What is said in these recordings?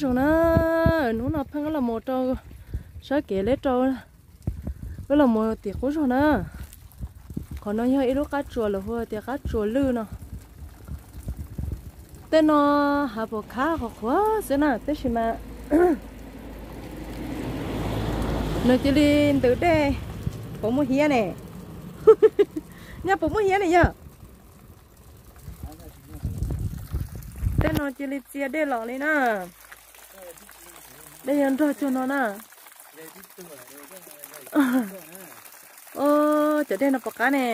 Zoo na, hnub no pheej los mus rau sab kev leb rau, wb los mus tim qub zog na. Qhov no yog ib lub qab tsuas lawv hu tias qab tsuas lwj no. Tej no hav puas khab qhuav qhuav xwb na, tab sis mas nws cia li ntws dej, puas muaj hiab ne? Nyaj puas muaj hiab ne yog? Tej no cia li txia dej los li na. Dej yog nrog cuag no na. Cov dej no puas qab ne?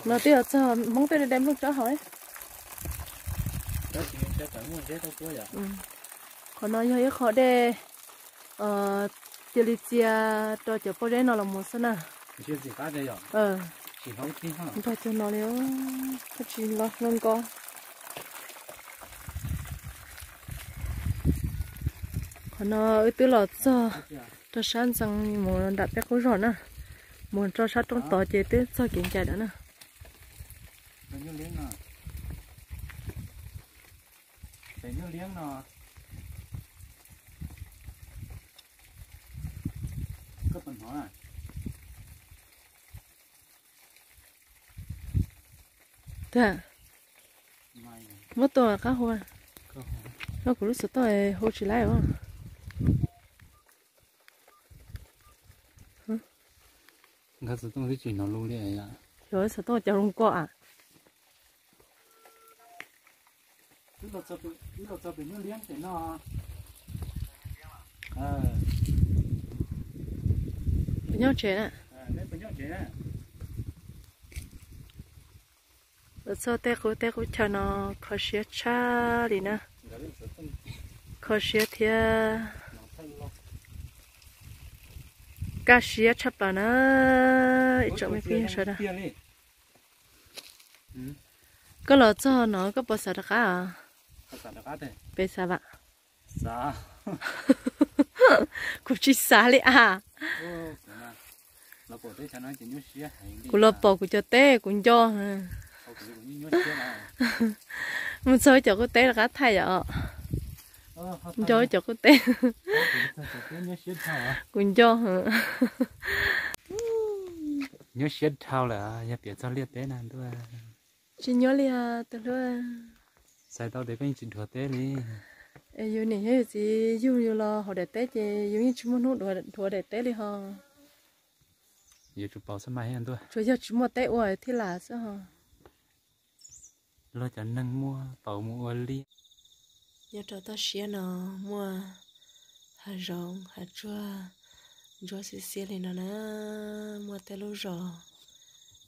No twb yog txog Hmoob tej dej nplooj tsob hauv. Qhov no yog ib qho dej cia li txia rau cov pob zeb no los mus xwb na. Nrog cuag no li, koj tsis los nko nko. Qhov no wb twb los txog rau sab ntxees mus nram peb qub zog na, mus rau sab roob tod ces twb txog kev ncaim lawm na. Muab tua qab hu, no kuv lub xov tooj hu tsis laib os. Nkawd xov tooj twb tsis hnov lus li. Yog xov tooj cov zoo koj a. Nyob tsev na. Los txog tej qub teb qub chaw no kho siab tshaj li na. Kho siab thiab kaj siab tshaj plaws na. Ib tsoom me phooj ywg sawv daws, koj los txog no koj puas xav rov qab? Pes xav vam? Kuv tsis xav li as. Kuv los pom kuv cov teb kuv nco. Mus txog cov qub teb rov qab thaij yom. Nco cov qub teb. Kuv nco. Nyuaj siab dhau lawm yog piav txog liaj teb na ntuj. Tsis nyuaj li tus hlub. Xav tau tias koj yeej tsis dhuav teb li. Es yus niam yog yus txiv yug yus los hauv daim teb ces yus yeej tsis muaj hnub dhuav daim teb li ho. Yuav tsum paus xab mais ntuj. Tsuas yog tsis muaj teb ua thiaj lam xwb ho. Luag cov neeg muaj paus mus ua liaj. Nyob rau toj siab no muaj hav zoov hav tsuag ntsuab xiab xiab li no na, muaj tej lub zos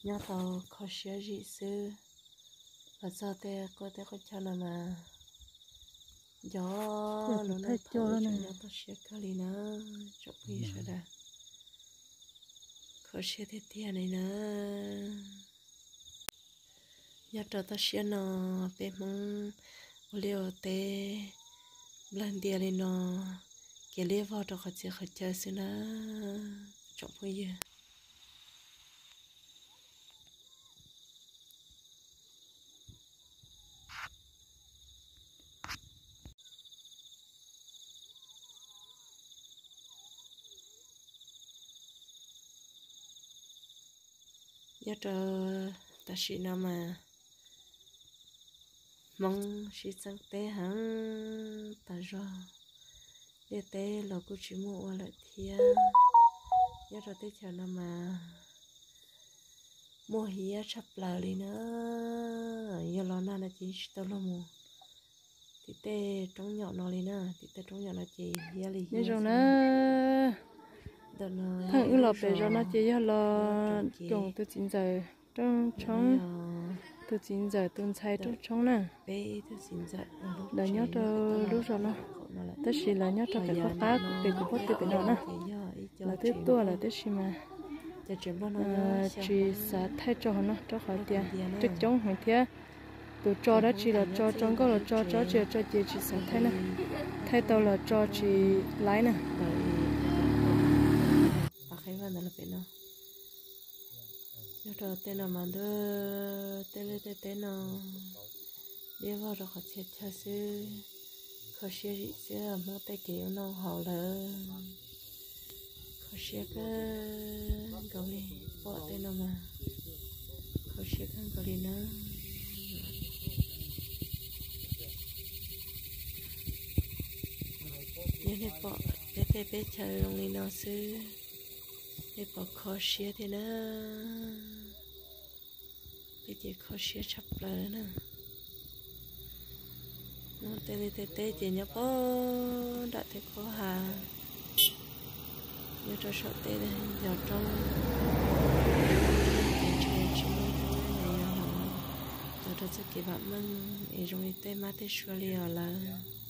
nyob tau kho siab zim xwb. Los txog tej qub teb qub chaw no mas nco lub neej thaum ub tseem nyob toj siab kawg li na, tsoom phooj ywg sawv daws. Kho siab tiag tiag li na. Nyob rau toj siab no peb Hmoob ua liaj ua teb nplawg ntias li no, kev liaj vog rau qhov txhia qhov chaw xwb na, tsoom phooj ywg. Nyob rau tam sim no mas Hmoob sib txeeb teb heev tas zog, liaj teb los kuj tsis muaj ua lawm thiab. Nyob rau teb chaws no mas muaj hiab tshaj plaws li na. Yog los nag no ces tsis tau luag mus tim tej roob nyom no li na, tim tej roob nyom no ces hiab li hiab zoo na. Thaum wb los pem zos no ces yog los koom tus txiv ntxawm Rooj Tshoob, tus txiv ntxawm tus ntxhais Rooj Tshoob na. Lawv nyob rau lub zos no, tab sis lawv nyob rau pem qab qab pem kuv pob tw pem no na. Lawv twb tuaj lawm tab sis mas tsis xav thaij tso hauv no rau qhov tias coob coob heev thiab. Tus tso dab tsi los tso, tso nkauj los tso, tso dab tsi los tso ces tsis xav thaij na. Thaij tau los tso tsis laib na. Nyob rau tej no mas ntuj, tej liaj tej teb no liab vog rau qhov txhia chaw xwb. Kho siab zim xwb, Hmoob tej kev ua noj haus lawm. Kho siab kawg nkaus li, pom tej no mas kho siab kawg nkaus li na. Yog nej pom peb teb peb chaw zoo li no xwb, nej puas kho siab thiab na? Peb ces kho siab tshaj plaws na. Muaj tej liaj tej teb ces nyob pem nram tej qhov hav, nyob rau saum tej yog roob, ces ntshe tsis muaj tub los yog hluas tau rau txoj kev vam meej es zoo li tej mab tej sua li os lawm.